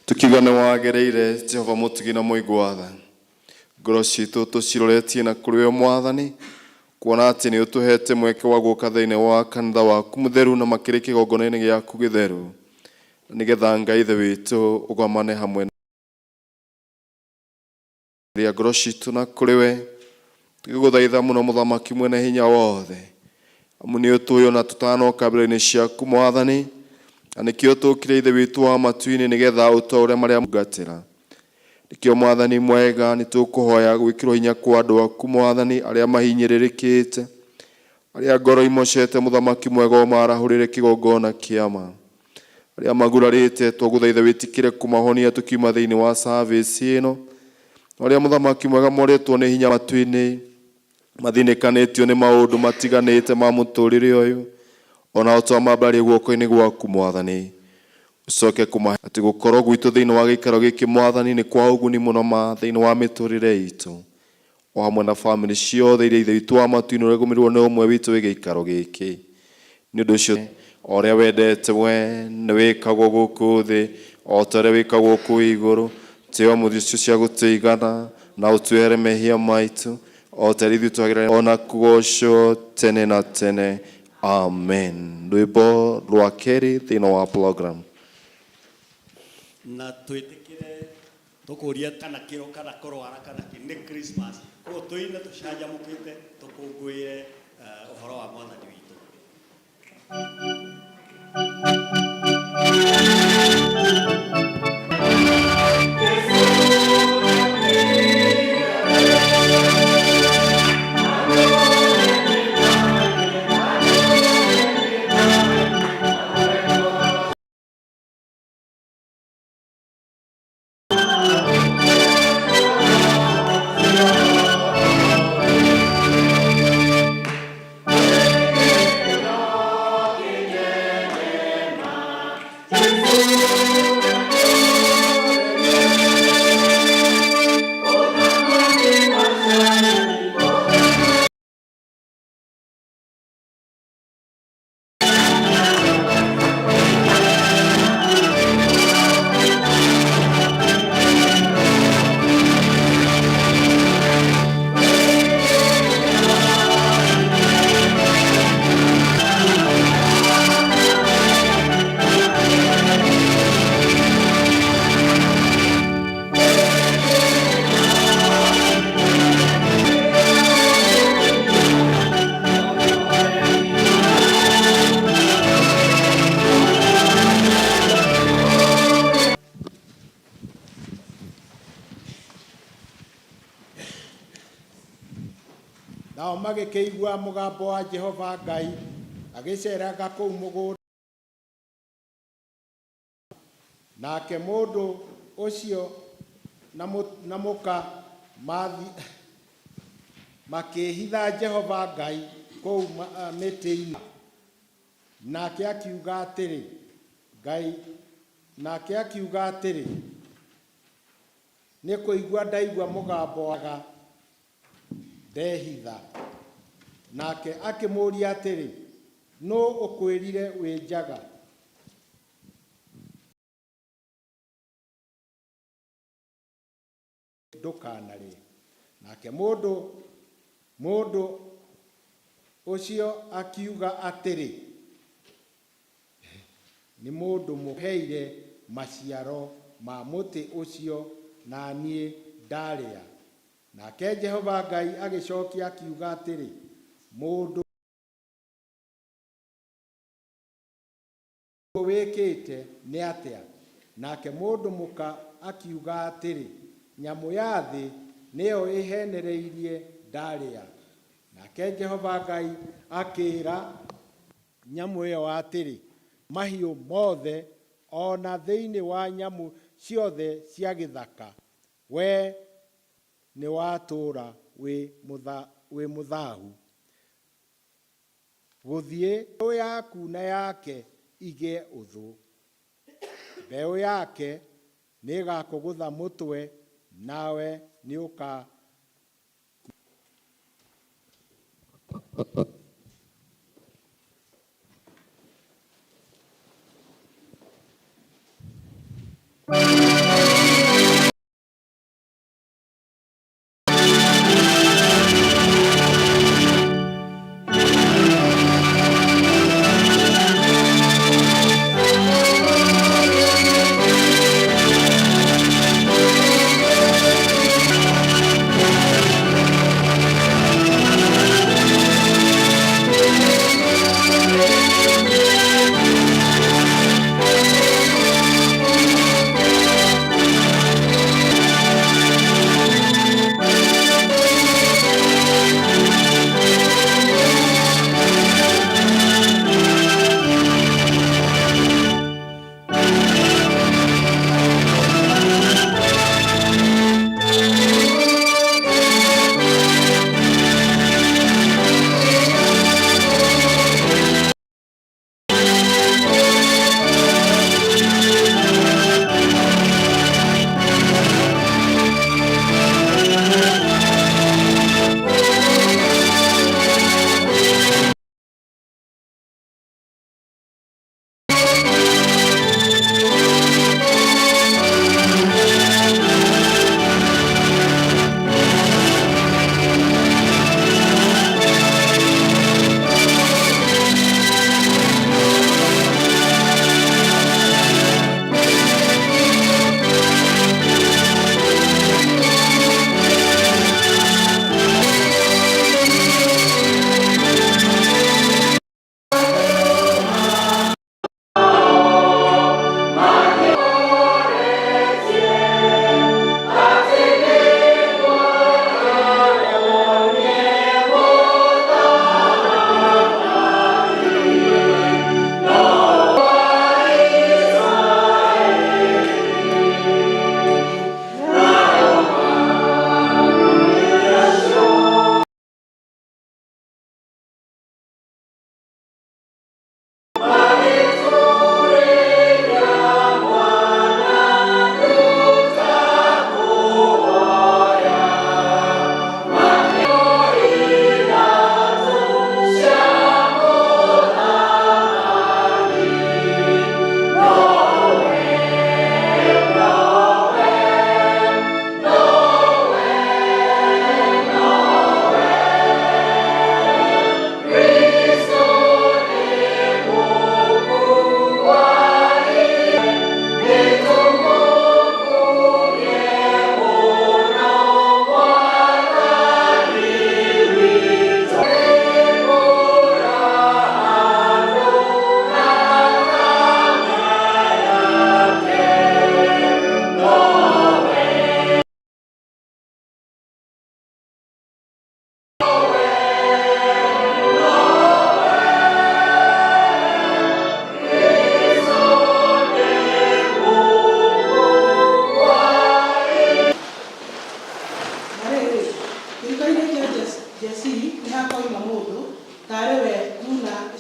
Tukiuga nĩ wagĩrĩire Jehova mũtugi na mũigua tha. Ngoro citũ tũciroretie na kũrĩ we Mwathani, kuona atĩ nĩ ũtũhete mweke wa gũka thĩinĩ wa kanitha waku mũtheru na makĩrĩ kĩgongona-inĩ gĩaku gĩtheru, nĩgetha Ngai Ithe witũ ũgomane hamwe na ngoro citũ na kũrĩ we. Tũgĩgũthaitha mũno Mũthamaki mwene hinya wothe, amu nĩ ũtũĩ ona tũtanoka mbere-inĩ ciaku Mwathani, na nĩkĩo tũkire Ithe witũ wa matu-inĩ nĩgetha ũtwaũre marĩa ngatĩra. Nĩkĩo Mwathani mwega nĩ tũkũhoya gwĩkĩrwo hinya kwa andũ aku Mwathani arĩa mahinyĩrĩrĩkĩte, arĩa ngoro imocete Mũthamaki mwega ũmarahũrĩre kĩgongona kĩama, arĩa magurarĩte twagũthaitha wĩtĩkĩre kũmahonia tũkiuma thĩinĩ wa service ĩno, arĩa Mũthamaki mwega moretwo nĩ hinya matu-inĩ, mathinĩkanĩtio nĩ maũndũ matiganĩte ma mũtũrĩre ũyũ, onao twamambararia guoko-inĩ gwaku Mwathani, ũcoke kũmahe atĩ gũkorwo gwitũ thĩinĩ wa gĩikaro gĩkĩ Mwathani nĩ kwa ũguni mũno ma thĩinĩ wa mĩtũrĩre itũ, o hamwe na bamĩrĩ ciothe iria Ithe witũ wa matu-inĩ ũrĩgũmĩrwo nĩ ũmwe witũ wĩ gĩikaro gĩkĩ. Nĩ ũndũ ũcio o ũrĩa wendete we nĩ wĩkagwo gũkũ thĩ o ta ũrĩa wĩkagwo kũu igũrũ. Tĩo mũthĩ ũcio cia gũtũigana na ũtuohere mehia maitũ o ta ũrĩa ithuĩ twagĩrĩire ona kũgocwo tene na tene. Amen. Rwĩmbo rwa kerĩ thĩinĩ wa program. Na twĩtĩkĩre tũkũria kana kĩro kana kũrwara kana kĩ nĩ Christmas koguo tũine tũcanjamũkĩte tũkũngũĩre ũhoro wa mwathani witũ. Nao magĩkĩigua mũgambo wa Jehova Ngai agĩceeranga kũu mũgũnda. Nake mũndũ ũcio na mũka makĩĩhitha Jehova Ngai kũu mĩtĩ-inĩ. Nake akiuga atĩrĩ, Ngai, nake akiuga atĩrĩ, Nĩ kũigua ndaigua mũgambo wa ndehitha. Nake akĩmũũria atĩrĩ, Nũũ ũkwĩrire wĩ njaga? Ndũkanarĩe. Nake mũndũ mũndũ ũcio akiuga atĩrĩ, Nĩ mũndũ mũheire maciaro ma mũtĩ ũcio na niĩ ndarĩa. Nake Jehova Ngai agĩcokia akiuga atĩrĩ, Mũndũ wĩkĩte nĩ atĩa? Nake mũndũ mũka akiuga atĩrĩ, Nyamũ ya thĩ nĩyo ĩheenereirie ndarĩa. Nake Jehova Ngai akĩĩra. Nyamũ ĩyo atĩrĩ, Mahiũ mothe o na thĩinĩ wa nyamũ ciothe cia gĩthaka, wee nĩwatũũra wĩ mũthaahu. Gũthiĩ. Mbeũ yaku na yake igĩe ũthũ. Mbeũ yake nĩĩgakũgũtha mũtwe, nawe nĩũka.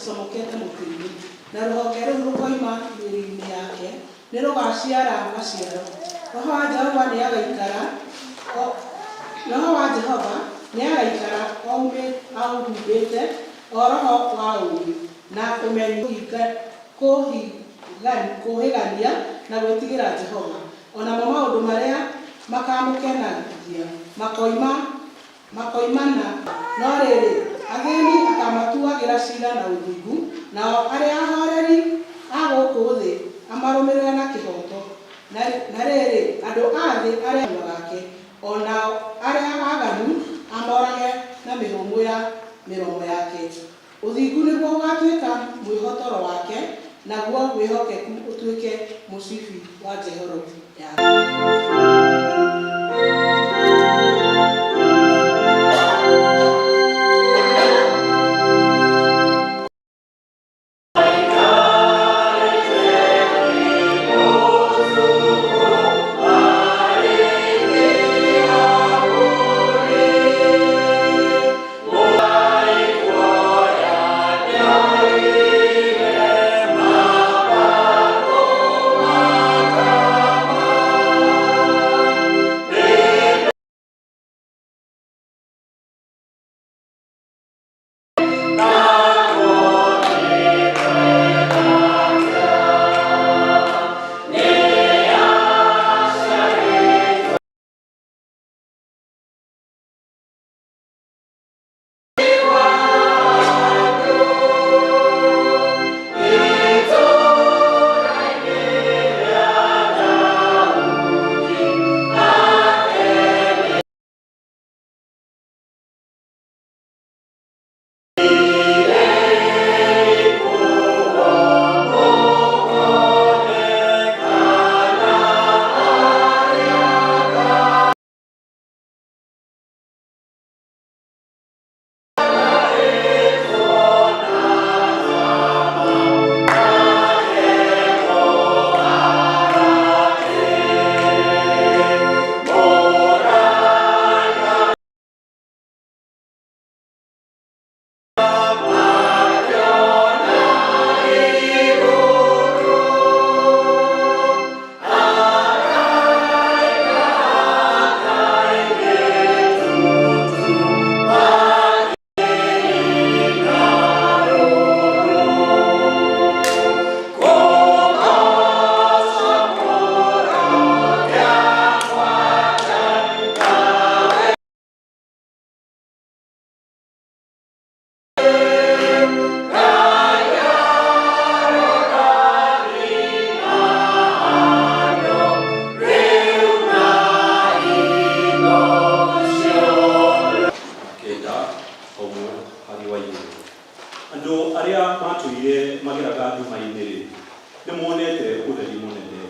ĩcomokete mũtĩ-inĩ, na rũhonge rũu rũkoima mĩri-inĩ yake nĩ rũgaaciara maciaro. Roho wa Jehova nĩagaikara Roho wa Jehova nĩagaikara aũhumbĩte, o roho wa ũũgĩ na ũmenyi, kũũhĩgania na gwĩtigĩra Jehova. O namo maũndũ marĩa makamũkenagia makoimana. No rĩrĩ, athĩĩni akaamatuagĩra ciira na ũthingu, nao arĩa ahooreri a gũkũ thĩ amarũmĩrĩre na kĩhooto. Na rĩrĩ, andũ a thĩ arĩa kanua gake, o nao arĩa aaganu amoorage na mĩhũmũ ya mĩromo yake. Ũthingu nĩguo ũgaatuĩka mwĩhotoro wake, naguo wĩhokeku ũtuĩke mũcibi wa njohero yake. Kenda ũmwe harĩ wa igũrũ. Andũ arĩa matũire mageraga nduma-inĩ-rĩ, nĩ monete ũtheri mũnene.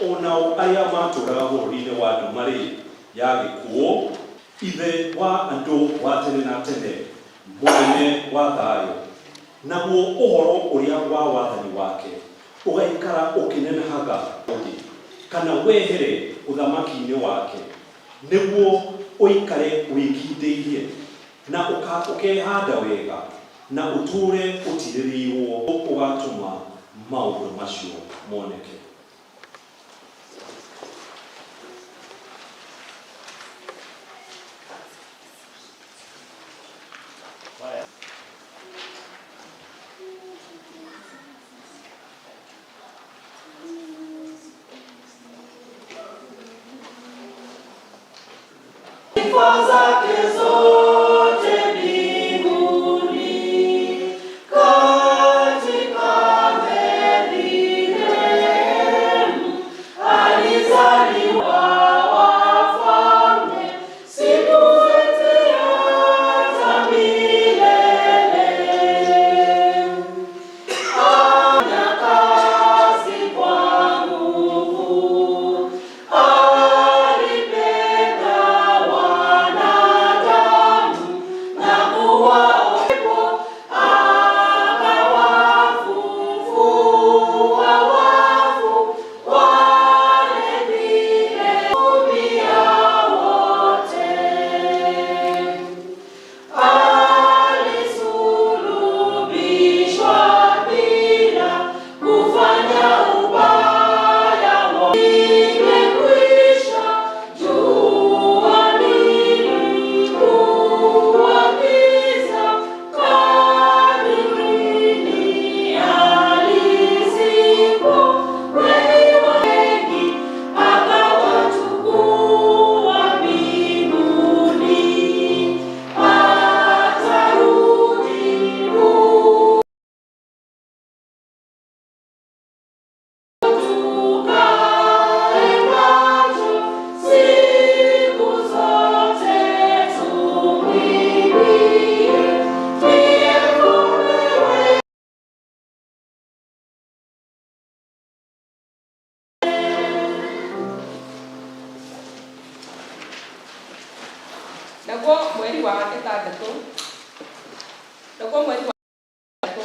O nao arĩa matũũraga bũrũri-inĩ wa nduma-rĩ, ya gĩkuũ, Ithe wa andũ wa tene na tene, mũnene wa thayũ, naguo ũhoro ũrĩa wa wathani wake ũgaikara ũkĩnenehaga. Ũngĩ, kana wehere ũthamaki-inĩ wake, nĩguo ũikare wĩkindĩirie, na ũkehaanda wega, na ũtũũre ũtiirĩrĩirwo. Ũgaatũma maũndũ macio moneke. Sifa zake zote mbinguni, katika Bethlehemu alizaliwa wafalme, siku zote hata milele. Afanya kazi kwa nguvu, alipenda.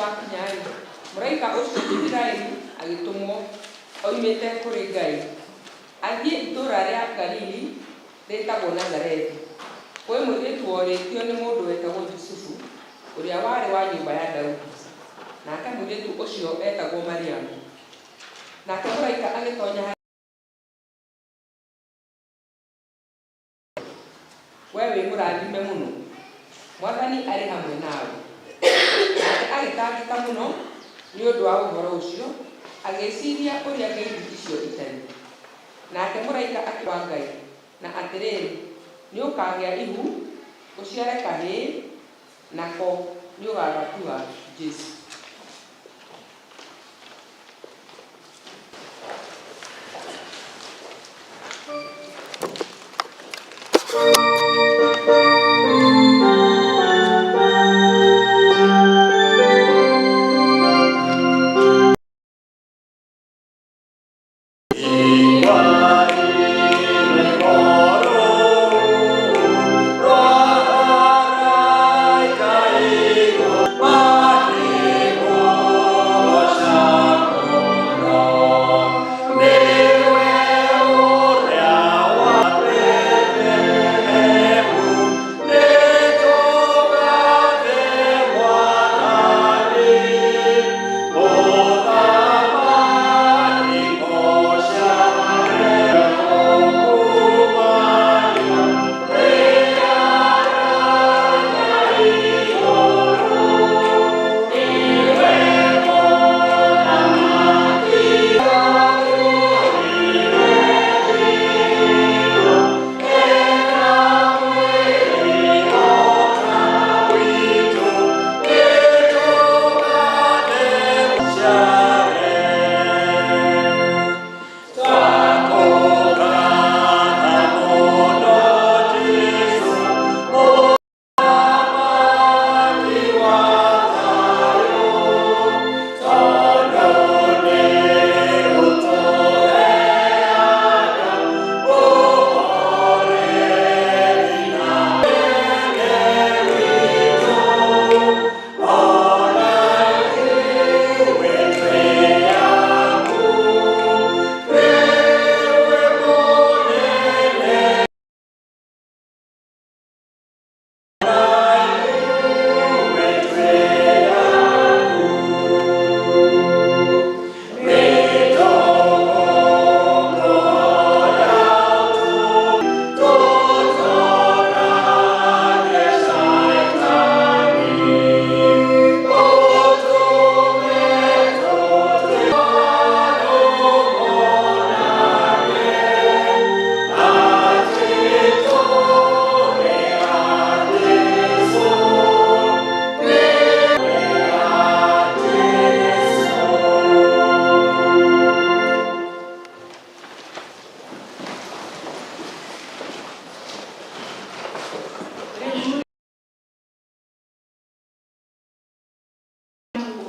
wakinya-rĩ, mũraika ũcio Jibiraeli agĩtũmwo oimĩte kũrĩ Ngai, athiĩ itũũra rĩa Galili rĩĩtagwo Nazarethi, kwĩ mũirĩtu worĩtio nĩ mũndũ wetagwo Jusufu, ũrĩa warĩ wa nyũmba ya Daudi, nake mũirĩtu ũcio etagwo Mariamu. Nake mũraika agĩtonya harĩ we wĩ mũrathime mũno, Mwathani arĩ hamwe nawe. Nake agĩtangĩka mũno nĩ ũndũ wa ũhoro ũcio, agĩĩciria ũrĩa ngeithi icio itariĩ. Nake mũraika akĩra Ngai, na atĩrĩrĩ, nĩũkagĩa ihu, ũciare kahĩĩ, nako nĩũgagatua Jesũ.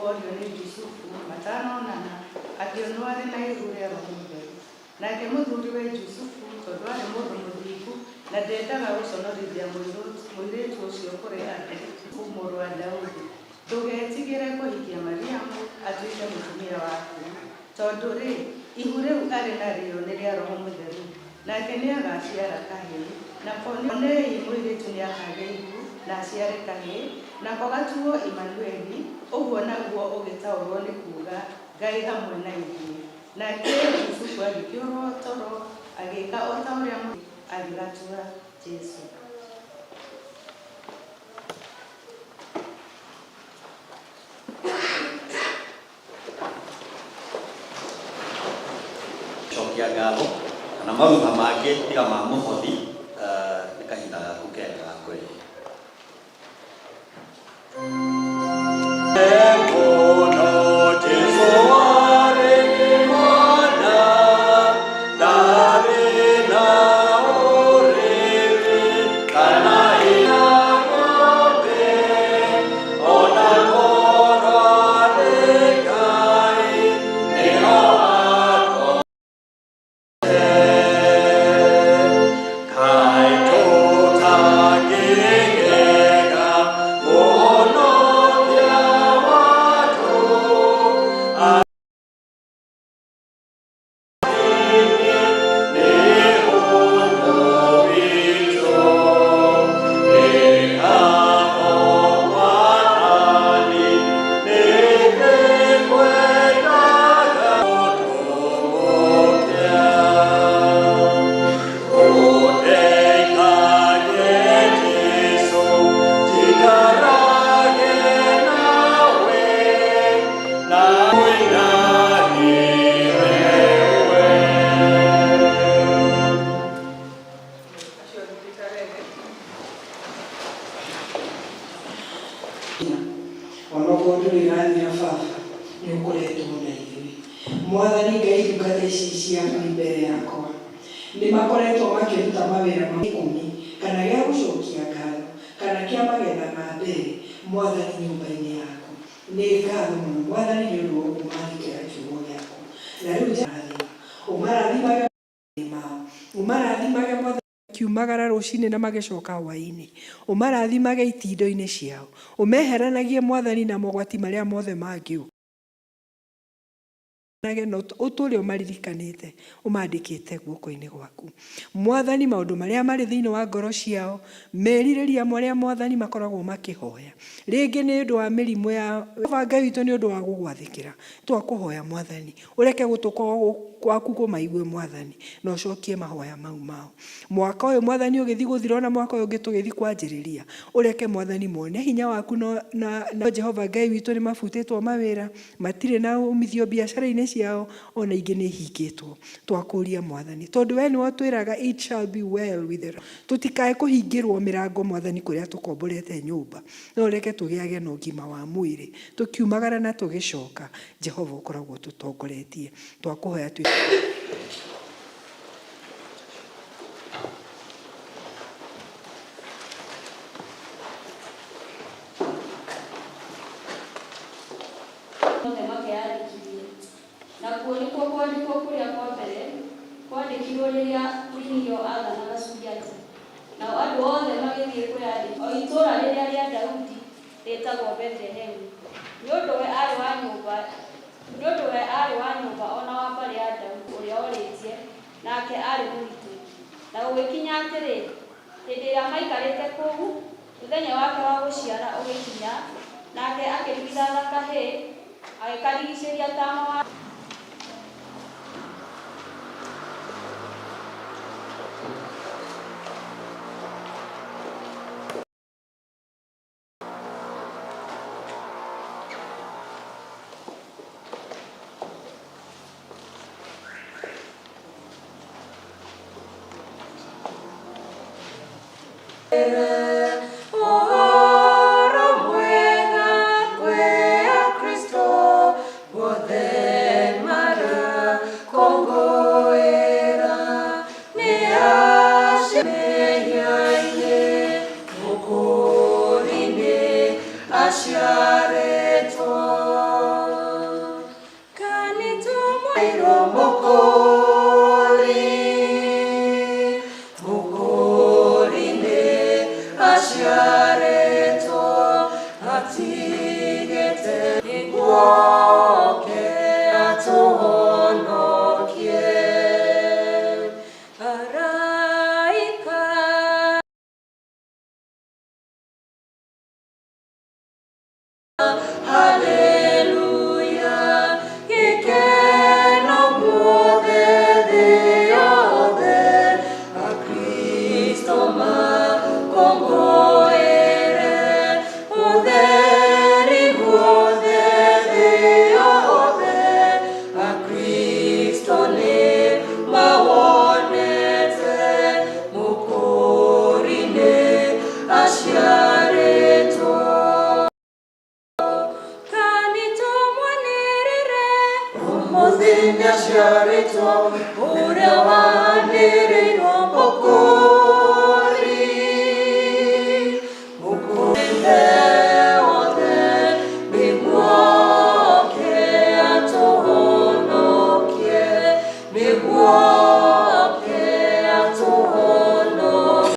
Orio nĩ Jusufu matanonana, akĩonwo arĩ na ihu rĩa Roho Mũtheru. Nake mũthuriwe Jusufu, tondũ aarĩ mũndũ mũthingu na ndendaga gũconorithia mũirĩtu ũcio kũrĩ andũ, mũrũ wa Daudi, ndũgetigĩre kũhikia Mariamu atuĩke mũtumia waku, tondũ rĩ, ihu rĩu arĩ narĩo nĩ rĩa Roho Mũtheru. Nake nĩagaciara kahĩĩ, nako onei mũirĩtu nĩakagĩa ihu na aciare kahĩĩ, nako gatuo Imanueli, ũguo naguo ũgĩtaũrwo nĩ kuuga Ngai hamwe na ithuĩ. Nake Jusufu agĩkĩũrwo toro, agĩĩka o ta ũrĩa agĩgatua Jesũ. Cokia ngatho kana maruta mangĩ tiga ma mũhothi, nĩ kahinda gaku kega ga kũrĩha. Ndũrĩ ĩrathira baba, nĩ ũkoretwo na ithuĩ. Mwathani Ngai, ndungata ici ciaku mbere yakwa nĩ makoretwo makĩruta mawĩra ma ikũmi kana gĩa gũcokia ngatho kana kĩa magetha ma mbere, Mwathani, nyũmba-inĩ yaku. Nĩ ngatho mũno, Mwathani, nĩ ũndũ wa ũguo mathĩkĩra kiugo gĩaku. Na rĩu njarathima, ũmarathimage mao, ũmarathimage, Mwathani, kiumagara rũcinĩ na magĩcoka hwaĩ-inĩ, ũmarathimage itindo-inĩ ciao, ũmeheranagie, Mwathani, na mogwati marĩa mothe mangĩũka na ũtũre ũmaririkanĩte, ũmandĩkĩte guoko-inĩ gwaku, Mwathani. Maũndũ marĩa marĩ thĩinĩ wa ngoro ciao, merirĩria marĩa, Mwathani, makoragwo makĩhoya, rĩngĩ nĩ ũndũ wa mĩrimũ ya Baba Ngai witũ, nĩ ũndũ wa gũgwathĩkĩra, twakũhoya, Mwathani, ũreke gũtũ gwaku kũmaigue, Mwathani, na ũcokie mahoya mau mao. Mwaka ũyũ, Mwathani, ũgĩthiĩ gũthira, ona mwaka ũyũ ũngĩ tũgĩthiĩ kwanjĩrĩria, ũreke, Mwathani, mone hinya waku na Jehova Ngai witũ. Nĩ mabutĩtwo mawĩra, matirĩ na umithio biacara-inĩ ciao, ona ingĩ nĩ ihingĩtwo. Twakũria, Mwathani, tondũ we nĩwe ũtwĩraga it shall be well with the tũtikae kũhingĩrwo mĩrango, Mwathani, kũrĩa tũkomborete nyũmba, no ũreke tũgĩage na ũgima wa mwĩrĩ tũkiumagara na tũgĩcoka. Jehova, ũkoragwo tũtongoretie, twakũhoya twĩ Othe makeyandĩkithie. Nakuo nĩkuo kwandĩkwo kũrĩa kwa mbere kwandĩkirũo rĩrĩa Kuinio aathanaga Suriata. Nao andũ othe magĩthiĩ kwĩyandĩkithia, o itũũra rĩrĩa rĩa Daudi rĩĩtagwo Bethilehemu, nĩ ũndũ we aarĩ wa nyũmba o na wa mbarĩ ya Daudi ũrĩa orĩtie, nake aarĩ mũritũ. Na gũgĩkinya atĩrĩ, hĩndĩ ĩrĩa maikarĩte kũu, mũthenya wake wa gũciara ũgĩkinya, nake akĩrigithatha kahĩĩ, agĩkarigicĩria taama wa Ũhoro mwega kwĩ Kristo guothe marakũngũĩra, nĩ acimehiainĩ, mũkũri-inĩ aciarĩtwo. Kanitũmwairwo mũkũri, mũkũri-inĩ aciarĩtwo, atigĩte nĩguo oke atũhonokie. Araika. Haleluya, gĩkeno guothe thĩ yothe, Akristo makũngũĩre. Ũtheri guothe thĩ yothe, Akristo nĩ mawonete, mũkũri-inĩ aciarĩtwo. Kanitũmwanĩrĩre, ũmũthĩ nĩaciarĩtwo, ũrĩa wanĩrĩirwo, mũkũri, mũkũri wothe, nĩguo oke atũhonokie, nĩguo oke atũhonokie.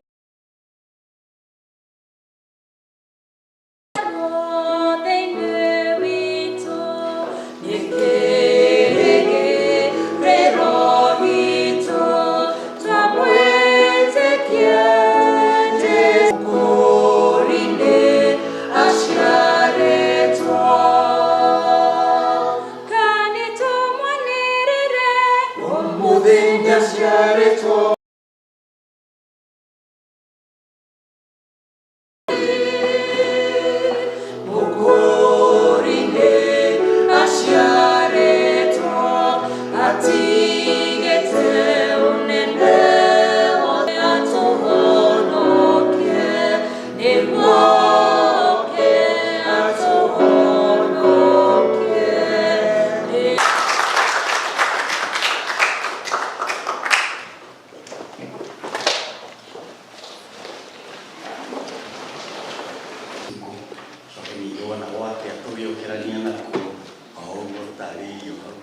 Thĩinĩ witũ nĩ kĩĩrĩgĩrĩro gitũ, twamwĩtĩkia Jesũ, mũkũri-inĩ aciarĩtwo. Kanitũmwanĩrĩre, ũmũthĩ nĩaciarĩtwo. Mũkũri-inĩ aciarĩtwo, atigĩte ũnene wothe atũhonokie, nĩguo oke atũhonokie. Ĩtarĩirio hau.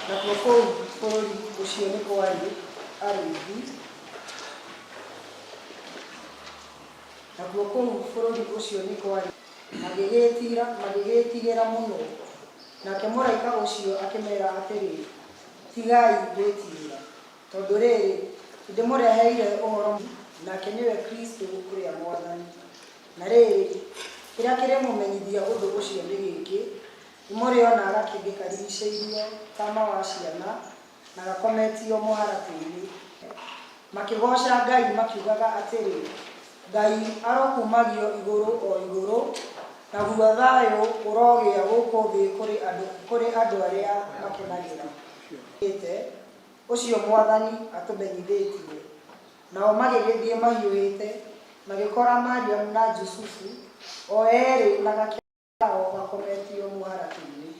Nakuo kũu bũrũri ũcio nĩ kwarĩ arĩithi, nakuo kũu bũrũri ũcio nĩ kwarĩ, magĩgĩĩtigĩra mũno. Nake mũraika ũcio akĩmeera atĩrĩ, Tigai gwĩtigĩra, tondũ rĩrĩ, nĩndĩmũreheire ũhoro, nake nĩwe Kristũ ũrĩa Mwathani. Na rĩrĩ, kĩrĩa kĩrĩmũmenyithia ũndũ ũcio nĩ gĩkĩ, nĩmũrĩona gakenge karigicĩirio taama wa ciana na gakometio mũharatĩ-inĩ. Makĩgooca Ngai makiugaga atĩrĩ, Ngai arokumagio igũrũ o igũrũ, naguo thayũ ũrogĩa gũkũ thĩ kũrĩ andũ arĩa makenagĩra. Ũcio Mwathani atũmenyithĩtie. Nao magĩgĩthiĩ mahiũhĩte, magĩkora Mariamu na Jusufu, o eerĩ na gakenge kao gakometio mũharatĩ-inĩ.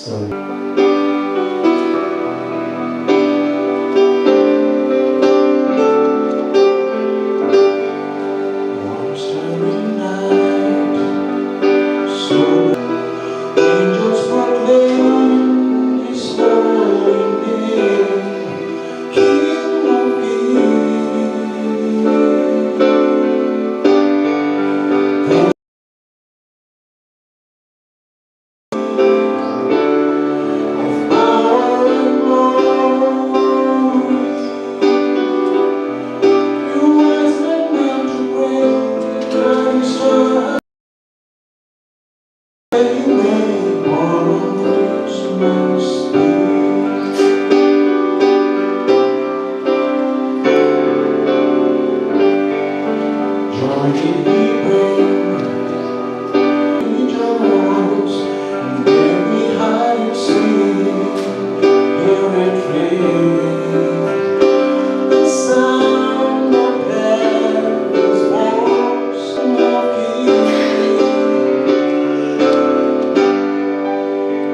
Sorry. One starry night, so angels proclaim His holy name, King of Kings. Of power and glory, you wise men knelt to pray, and star he made born on Christmas Day. Joy did he bring, rejoice, and every heart sing, hear it ring. The sound of heaven's voice, of King.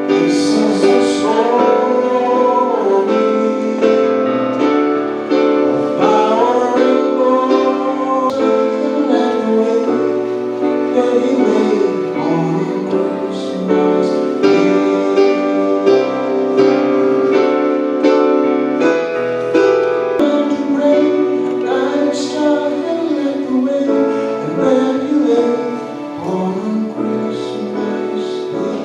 This is the story of power and glory, and the way that He made on Christmas Day. To pray, guide star and led the way, and there He lay on Christmas Day.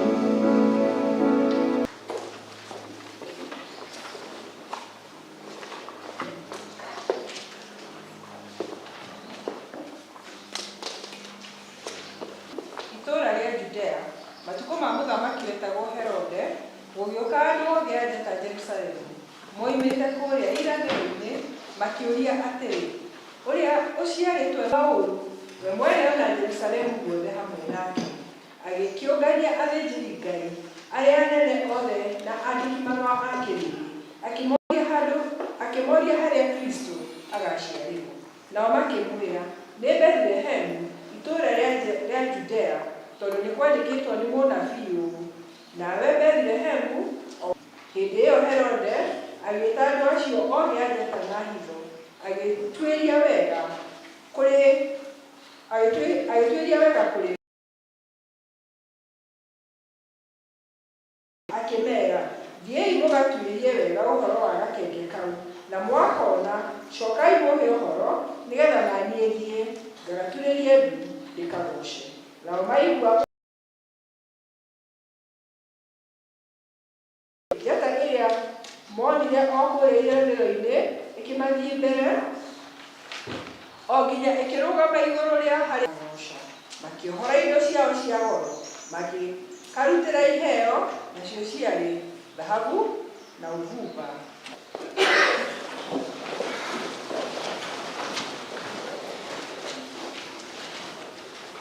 Itũũra rĩa Judea, matukũ ma mũthamaki wetagwo Herode, gũgĩũka andũ othe a njata Jerusalemu, moimĩte kũrĩa irathĩro-inĩ, makĩũria atĩrĩ, ũrĩa ũciarĩtwo wa ũũru, we mwene o na Jerusalemu guothe hamwe nake. Agĩkĩũngania athĩnjĩri-Ngai arĩa anene othe na andĩki-marũa a kĩrĩndĩ, akĩmoria handũ akĩmoria harĩa Kristo agaciarĩrwo. Nao makĩmwĩra, nĩ Bethilehemu, itũũra rĩa Judea, tondũ nĩ kwandĩkĩtwo nĩ mũnabii ũũ, nawe Bethilehemu. Hĩndĩ ĩyo Herode agĩĩta andũ acio othe a njata na hitho, agĩtuĩria wega kũrĩ agĩtuĩria wega kũrĩ akĩmeera, thiĩi mũgatuĩrie wega ũhoro wa gakenge kau, na mwakona, cokai mũhe ũhoro, nĩgetha na niĩ thiĩ ngagaturĩrie ndu ndĩkagooce. Nao maigua njata ĩrĩa monire o kũrĩa irathĩro-inĩ ĩkĩmathiĩ mbere o nginya ĩkĩrũgama igũrũ rĩa harĩa gooca. Makĩohora indo ciao cia goro, magĩkarutĩra iheo, nacio ciarĩ thahabu na ũbumba.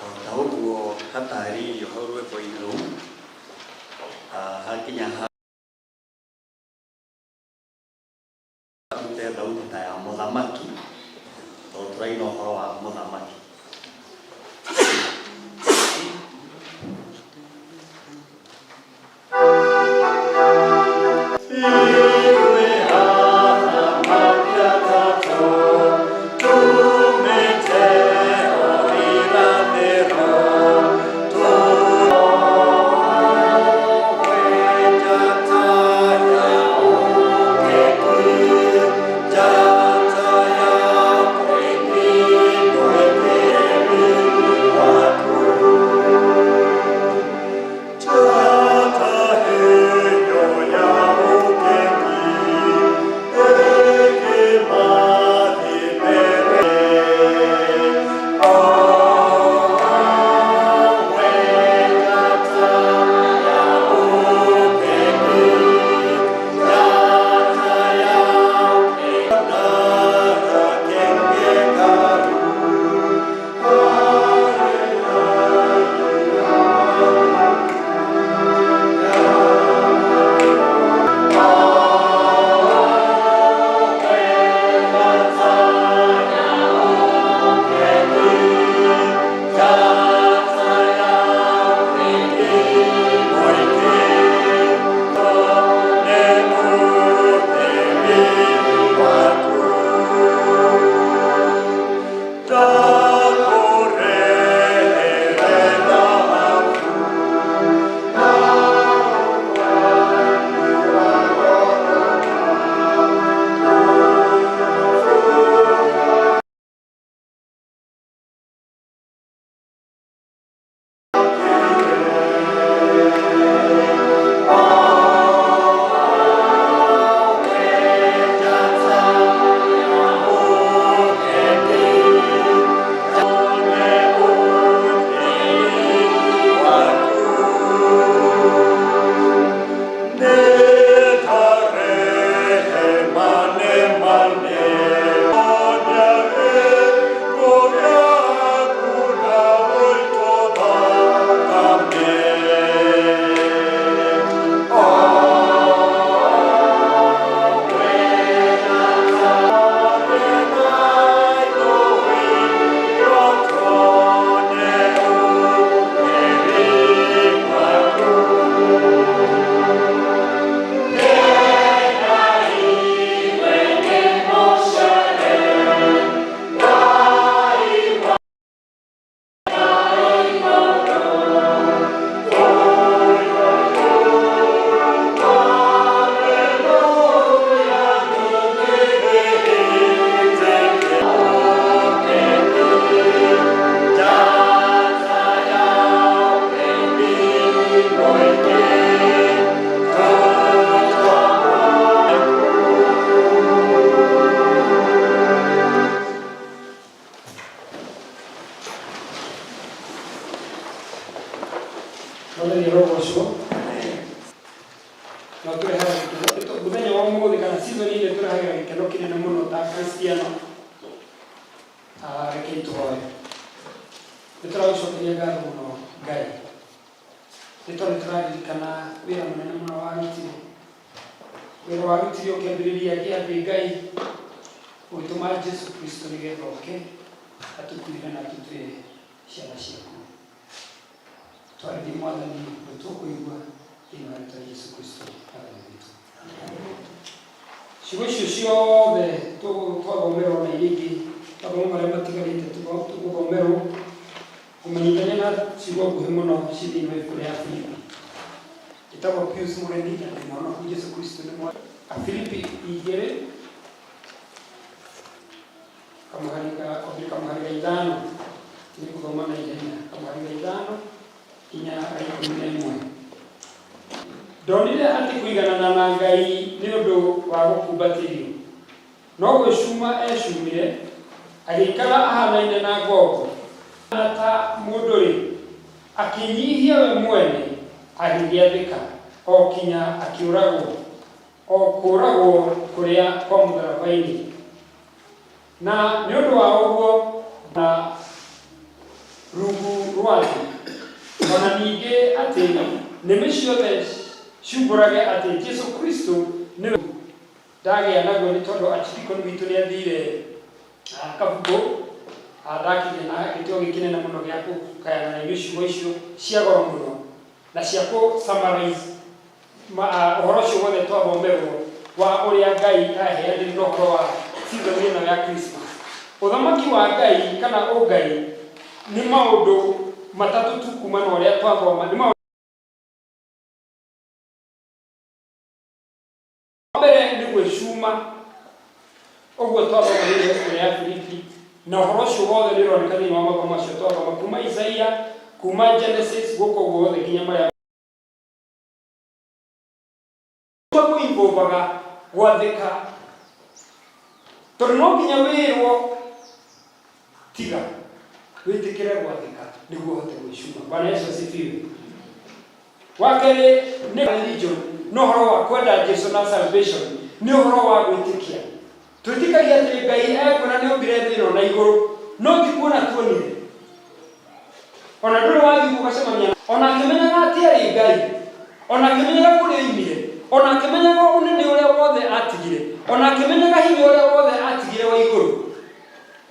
O ta ũguo hatarĩirio hau rwĩmbo-inĩ rũu, hakinya harute thauti ta ya mũthamaki, tondũ tũraina ũhoro wa mũthamaki. Ĩtũrehagĩra gĩkeno kĩnene mũno ta Akristiano. Ah, rekei tũhoe. Nĩ tũragũcokeria ngatho mũno Ngai, nĩ tondũ tũraririkana wĩra mũnene mũno warutire. Wĩra warutire ũkĩambĩrĩria gĩathĩ Ngai ũgĩtũma Jesu Kristo nĩgetha oke atũkuĩre na atũtue ciana ciaku. Twarĩrie Mwathani ũndũ tũkũigua thĩinĩ wa rĩtwa rĩa Jesu Kristo Mwathani witũ. Ciugo icio ciothe twathomerwo na iria ingĩ twathoma marĩa matigarĩte tũgũthomerwo ngũmanyitania na ciugo nguhĩ mũno ci thĩinĩ wa ibuku rĩa Filipi. Njĩtagwo Pius Mũremi na ndĩ mũhonoku Jesu Kristo nĩ Mwathani. Afilipi igĩrĩ kamũhari ga kwambĩrĩria kamũhari ga ithano nĩ gũthoma na ihenya kamũhari ga ithano nginya ga 11. Ndonire atĩ kũiganana na Ngai nĩ ũndũ wa gũkumbatĩrio, no gwĩcuma eecumire, agĩikara ahanaine na ngombo. Na ta mũndũ-rĩ, akĩĩnyihia we mwene, agĩgĩathĩka, o kinya akĩũragwo, o kũũragwo kũrĩa kwa mũtharaba-inĩ. Na nĩ ũndũ wa ũguo na rungu rwa thĩ, o na ningĩ atĩ nĩmĩ ciothe ciumbũrage atĩ Jesu Kristo nĩwe. Ndagĩa naguo nĩ tondũ archdeacon witũ nĩ athire Kabukũ, ndakĩgĩa na gĩtĩo gĩkĩ kĩnene mũno gĩa kũgayana na inyuĩ ciugo icio cia goro mũno na cia kũ summarize ũhoro ũcio wothe twathomerwo wa ũrĩa Ngai aheanire na ũhoro wa season ĩno ya Christmas. Ũthamaki wa Ngai kana ũngai nĩ maũndũ matatũ tu kuma na ũrĩa twathoma. Nĩ maũndũ mbere nĩ gwĩcuma ũguo twathoma thĩinĩ wa ibuku rĩa Filipi na ũhoro ũcio wothe nĩ ũroneka thĩinĩ wa mathomo macio twathoma kuma Isaia kuma Genesis gũkũ guothe nginya marĩa kũinvolvaga gwathĩka tondũ no nginya wĩrwo tiga wĩtĩkĩre gwathĩka nĩguo ũhote gwĩcuma. Bwana Yesu asifiwe. Wa kerĩ nĩ religion no ũhoro wa kwenda Jesu na salvation nĩ ũhoro wa gwĩtĩkia. Twĩtĩkagia atĩ Ngai ekuo na nĩombire thĩ ĩno na igũrũ no ti kuona tuonire. Ona ndũrĩ wathiĩ ũguo ũgacemania ona akĩmenyaga atĩ arĩ Ngai, ona akĩmenyaga kũrĩa oimire, ona akĩmenyaga ũnene ũrĩa wothe atigire, ona akĩmenyaga hinya ũrĩa wothe atigire wa igũrũ.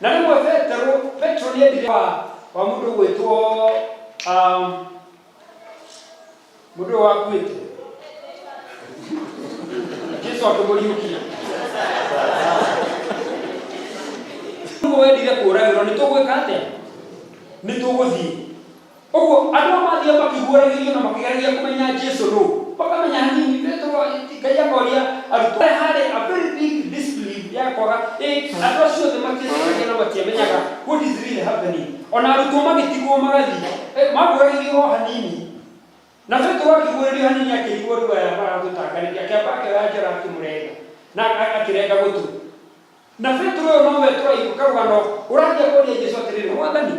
Na rĩmwe Petero, Petro nĩendire wa, wa mũndũ ũgwĩtwo mũndũ ũyũ wakuĩte Jesu akĩmũriũkia. Ũguo wendire kũũragĩrwo nĩ tũgwĩka atĩa? Nĩ tũgũthiĩ. Ũguo andũ aya mathiaga makĩguũragĩrio na makĩgeragia kũmenya Jesu nũ, makamenya hanini Petero Ngai akoria arutwo harĩ a very big disbelief ya kwaga ĩ andũ acio othe matietĩkagia na matiamenyaga what is really happening. Ona arutwo magĩtigwo magathiĩ maguũragĩrio o hanini na Petero akĩguũrĩrio hanini akĩrigwo rĩu aya maratũtanga nĩkĩ akĩamba akĩoya njora akĩmũrenga na akĩrenga gũtũ. Na Petero ũyũ nowe tũraigua karũgano ũrathiĩ akoria Jesu atĩrĩrĩ, Mwathani,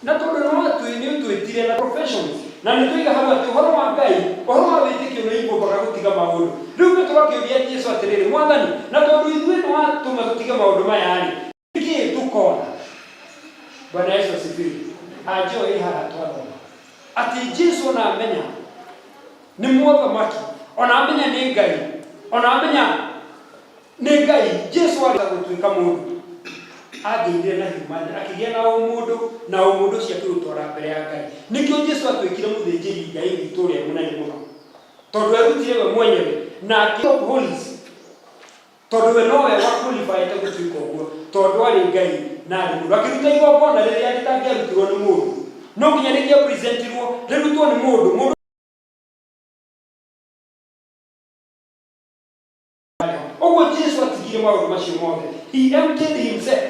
na tondũ nĩ ũtwĩtire na professions na nĩ tũiga hau atĩ ũhoro wa Ngai, ũhoro wa wĩtĩkio nĩ ũiguaga gũtiga maũndũ. Rĩu Petero akĩũria Jesu atĩrĩrĩ, Mwathani, na tondũ ithuĩ nĩ watũma tũtige maũndũ maya-rĩ, nĩkĩĩ tũkona? Bwana Yesu asifiwe. Anjoo ĩ haha twathoma atĩ Jesu ona amenya nĩ mũthamaki, ona amenya nĩ Ngai, ona amenya nĩ Ngai, Jesu arĩ gũtuĩka mũndũ angĩire na humanity, akĩgĩa na ũmũndũ na ũmũndũ ũcio akĩũtwara mbere ya Ngai. Nĩkĩo Jesu atuĩkire mũthĩnjĩri Ngai witũ ũrĩa mũnene mũno, tondũ erutire we mwenyewe na akĩ holies, tondũ we nowe wa qualified gũtuĩka ũguo, tondũ arĩ Ngai na arĩ mũndũ. Akĩruta igongona rĩrĩa rĩtangĩarutirwo nĩ mũndũ, no nginya rĩngĩa presentirwo rĩrutwo nĩ mũndũ mũndũ ũguo Jesu atigire maũndũ macio mothe. He emptied himself,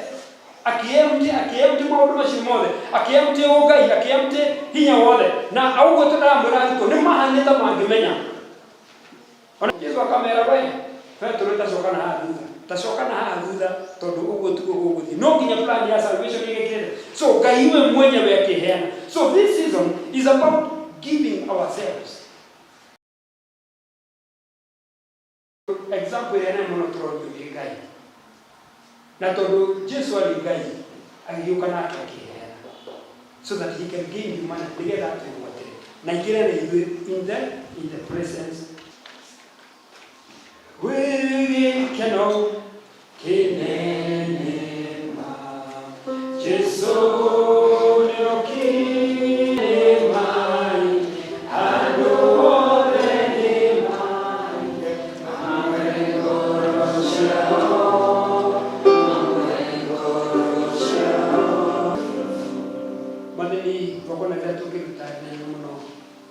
akĩempty akĩempty maũndũ macio mothe, akĩempty ũngai, akĩempty hinya wothe. Na ũguo tũramwĩra arutwo nĩ mahanĩte mangĩmenya. Ona Jesu akamera, we Petero, tacoka na haha thutha, tacoka na haha thutha, tondũ ũguo tiguo gũgũthiĩ. No nginya plan ya salvation ĩgĩkĩre. So Ngai we mwenyewe akĩheana. So this season is about giving ourselves. Example ĩrĩa nene mũno tũra tũronio nĩ Ngai. Na tondũ Jesu arĩ Ngai, agĩgĩũka nake akĩheana so that he can gain humanity, nĩgetha atwĩgwatĩre na aingĩre na ithuĩ in the presence. Gwĩ gĩkeno kĩnene ma Jesu nĩokire mai, andũ othe nĩmaine, mamwe ngoro ciao, mamwe ngoro ciao. Mwathani, igongona rĩrĩa tũngĩruta rĩnene mũno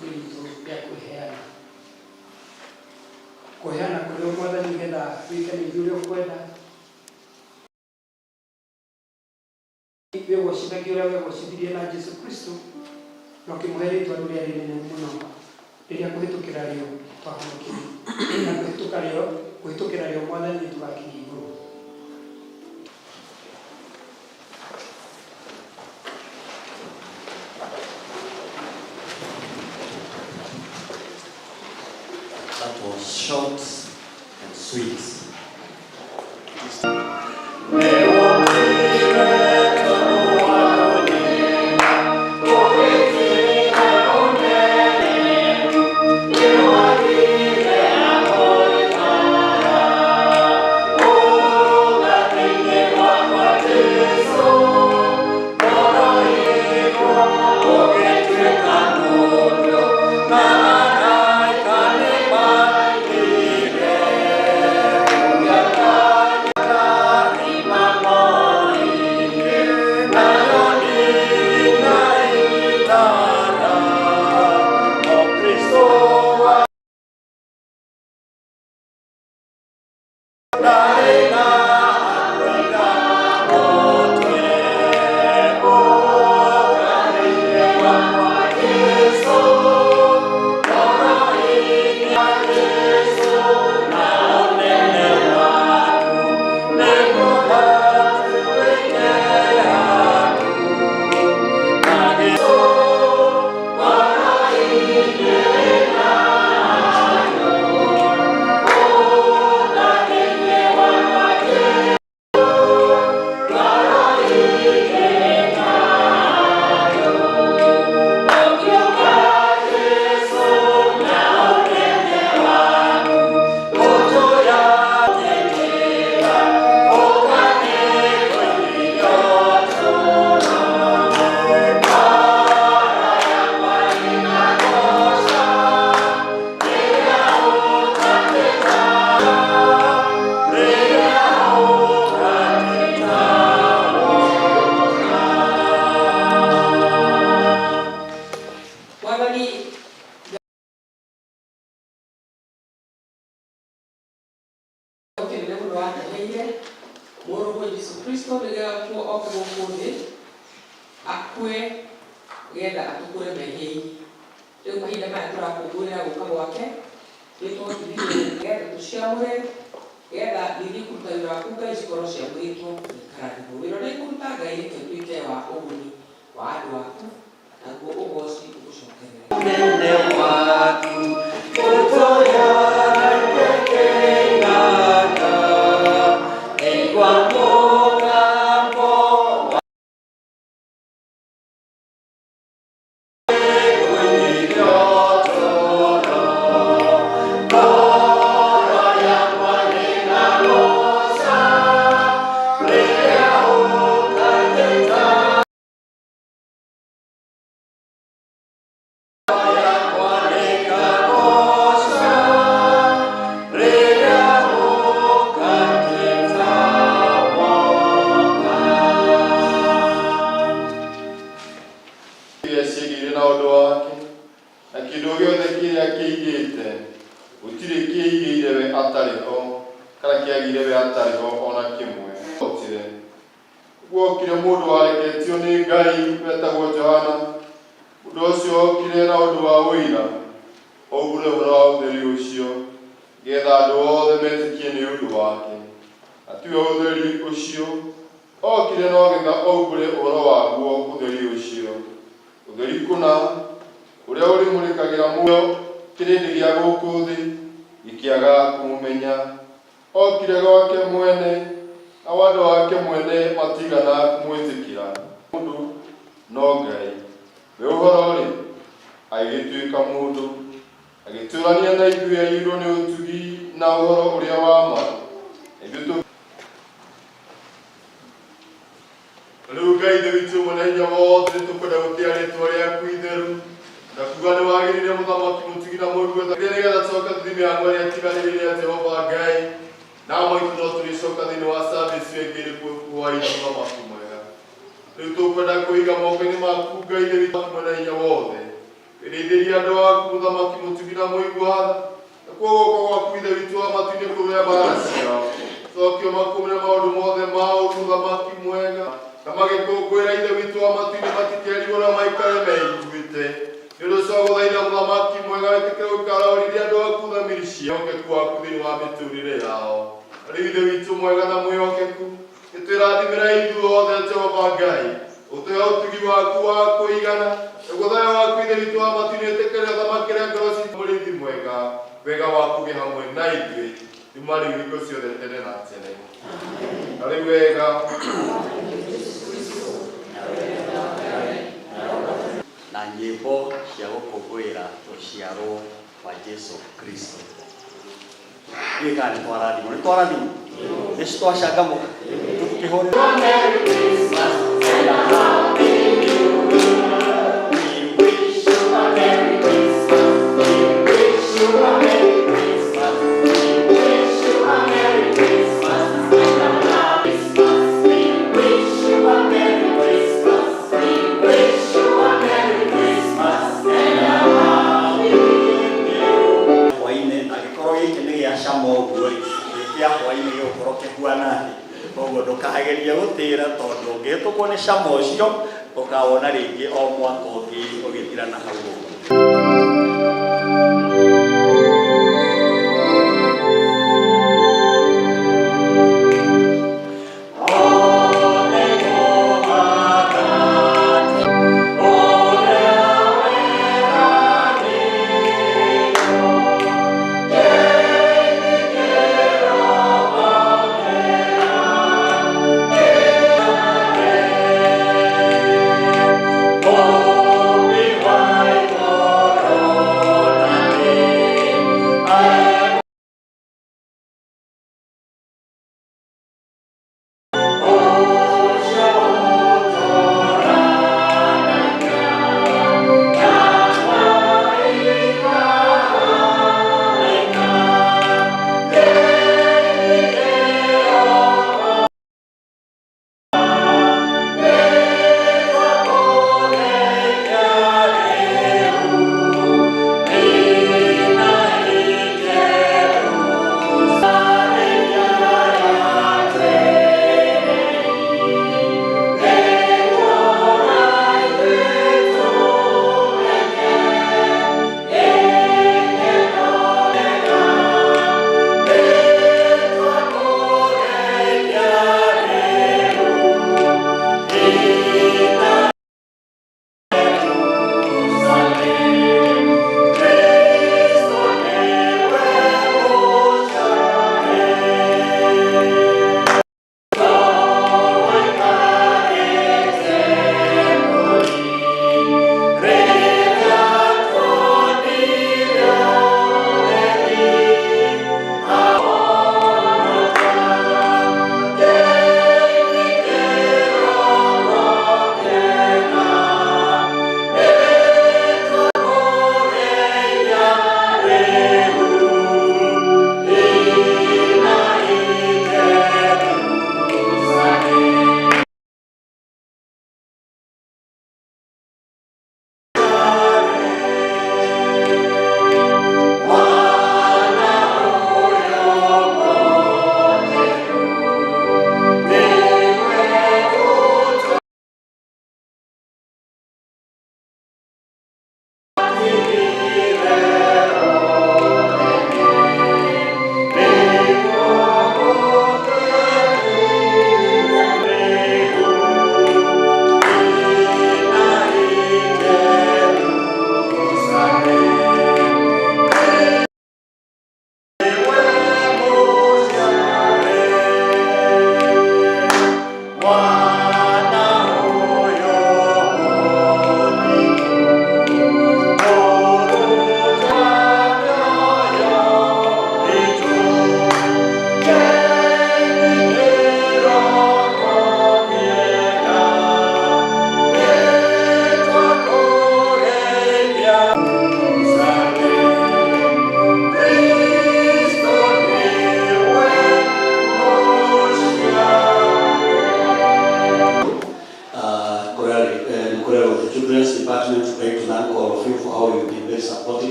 nĩ ritũ rĩa kwĩheana, kũheana kũrĩ Mwathani nĩgetha wĩke na ithuĩ ũrĩa ũkwenda, wĩgocithagia ũrĩa wegocithirie na Jesu Kristo na ũkĩmũhe rĩtwa rĩrĩa rĩnene mũno rĩrĩa kũhĩtũkĩra rĩo twahonokirio, na kũhĩtũka rĩo, kũhĩtũkĩra rĩo, Mwathani, nĩ tũgakinya igũrũ. That was short and sweet. Mwathani kĩnene mũno watũheire mũrũguo Jesu Kristo nĩgetha kuo oke gũkũ thĩ akue getha atũkũre mehia-inĩ. Rĩu mahinda maya tũrakũngũĩra gũka gwake, nĩ tũhotithirie getha tũciamũre, getha ningĩ kũruta wĩra waku Ngai cikorwo ciamũrĩtwo ikarathimwo. Wĩra ũrĩa ikũruta Ngai, reke ũtuĩke wa ũguni wa andũ aku, naguo ũgoci ũgũcokerere. Nene waku tũtũyarĩkenaga igua mũgambo. Iria ciĩgĩire na ũndũ wake na kĩndũ gĩothe kĩrĩa kĩigĩte gũtirĩ kĩigĩire we atarĩ ho kana kĩagĩire we atarĩ ho ona kĩmwe. Okire guokire mũndũ wareketio nĩ Ngai wetagwo Johana. Mũndũ ũcio okire na ũndũ wa ũira, oimbũre ũhoro wa ũtheri ũcio, nĩgetha andũ othe metĩkie nĩ ũndũ wake. Na tiwe ũtheri ũcio, okire no getha oimbũre ũhoro waguo ũtheri ũcio. Ũtheri kũna ũrĩa ũrĩmũrĩkagĩra muoyo kĩrĩndĩ gĩa gũkũ thĩ gĩkĩaga kũmũmenya. Okire gwake mwene, nao andũ ake mwene matiigana kũmwĩtĩkĩra. Mũndũ no Ngai. We ũhoro-rĩ, agĩgĩtuĩka mũndũ, agĩtũũrania na ithuĩ aiyũirwo nĩ ũtugi na ũhoro ũrĩa wa ma. Na ithuĩ tũ Rĩu Ngai Ithe witũ mwene hinya wothe nĩtũkwenda gũtĩa rĩtwa rĩaku itheru na kuga nĩ wagĩrĩire mũthamaki mũtugi na mũigue tha nĩgetha tũcoke tũthiĩ mĩhang'o ĩrĩa ĩtigarĩire ya Jehova Ngai na maitũ no tũrĩcoka thĩinĩ wa service ĩyo ĩngĩ ĩrĩ hwaĩ-inĩ mũthamaki mwega. Rĩu tũkwenda kwĩiga moko-inĩ maku Ngai Ithe witũ mwene hinya wothe. Wĩrĩithĩrie andũ aku mũthamaki mũtugi na mũigua tha. Nakuo guoko gwaku Ithe witũ wa matu-inĩ kũrũe mbaara ciao. Cokio makũmĩre maũndũ mothe ma ũũru mũthamaki mwega. Na magĩkũngũĩra Ithe witũ wa matu-inĩ matikerigwo na maikare meiguĩte. Nĩ ũndũ ũcio gũthaitha mũthamaki mwega wĩtĩkĩre gũikara ũrĩrie andũ aku thamiri ciao wĩhokeku waku thĩinĩ wa mĩtũrĩre yao. Na rĩu Ithe witũ mwega na mwĩhokeku, nĩtwĩrathimĩra ithuothe Jehova Ngai, ũtũhe ũtugi waku wa kũigana, naguo thayũ waku Ithe witũ wa matu-inĩ wĩtĩkĩre ũthamakĩre ngoro citũ mũrĩithi mwega, wega waku ũgĩe hamwe na ithuĩ, kuma rĩu hingo ciothe tene na tene. Na rĩu wega. Na nyĩmbo cia gũkũngũĩra gũciarwo kwa Jesu Kristo. Ndiũĩ kana nĩ twarathimwo. Nĩ twarathimwo? Nĩ twacangamũka? Tũkĩhũrĩra. Merry Christmas and a Happy New Year. We wish you a Merry Christmas. We wish you a Merry Christmas. We wish you a Merry Christmas and a Happy Christmas. We wish you a Merry Christmas. We wish you a Merry Christmas and a Happy New Year. Hwaĩ-inĩ angĩkorwo gĩkĩ nĩ gĩa cama ũguo rĩ, gĩa hwaĩ-inĩ gĩgũkorwo kĩhuana atĩa? Koguo ndũkagerie gũtĩra tondũ ũngĩhĩtũkwo nĩ cama ũcio ũkawona rĩngĩ o mwaka ũngĩ ũgĩthira na hau ũguo.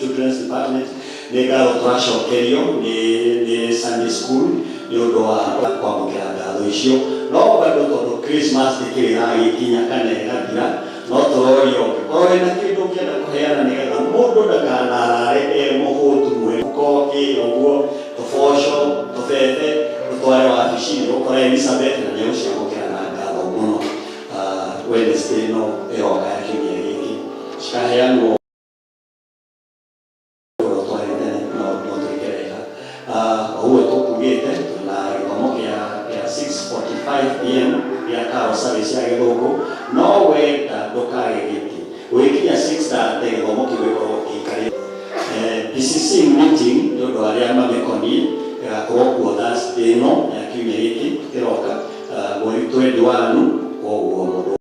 Children's Department. Nĩ ngatho tũracokerio nĩ nĩ Sunday School nĩ ũndũ wa kwamũkĩra ngatho icio. No bado tondũ Christmas ĩkĩrĩ ĩragĩkinya kana ĩgathira, no tũrorio ũngĩkorwo wĩna kĩndũ ũngĩenda kũheana nĩgetha mũndũ ndakanarare e mũhũtu mwĩrĩ, koki ũguo, tũboco, tũbebe, ũtware wabici-inĩ ũkore Elizabeth na nĩegũciamũkĩra na ngatho mũno. Wednesday ĩno ĩroka ya kiumia gĩkĩ cikaheanwo twarĩte no no twĩkereka. Ũguo tũkugĩte na gĩthomo kĩa kĩa 6:45 pm gĩa carol service ya gĩthũngũ, no wenda ndũkage gĩtĩ ũgĩkinya 6:30 gĩthomo kĩu gĩkorwo gĩikarĩte. PCC meeting nĩ ũndũ arĩa mamĩkoniĩ ĩgakorwo kuo Thursday ĩno ya kiumia gĩkĩ kĩroka, mweri 21. Koguo mũndũ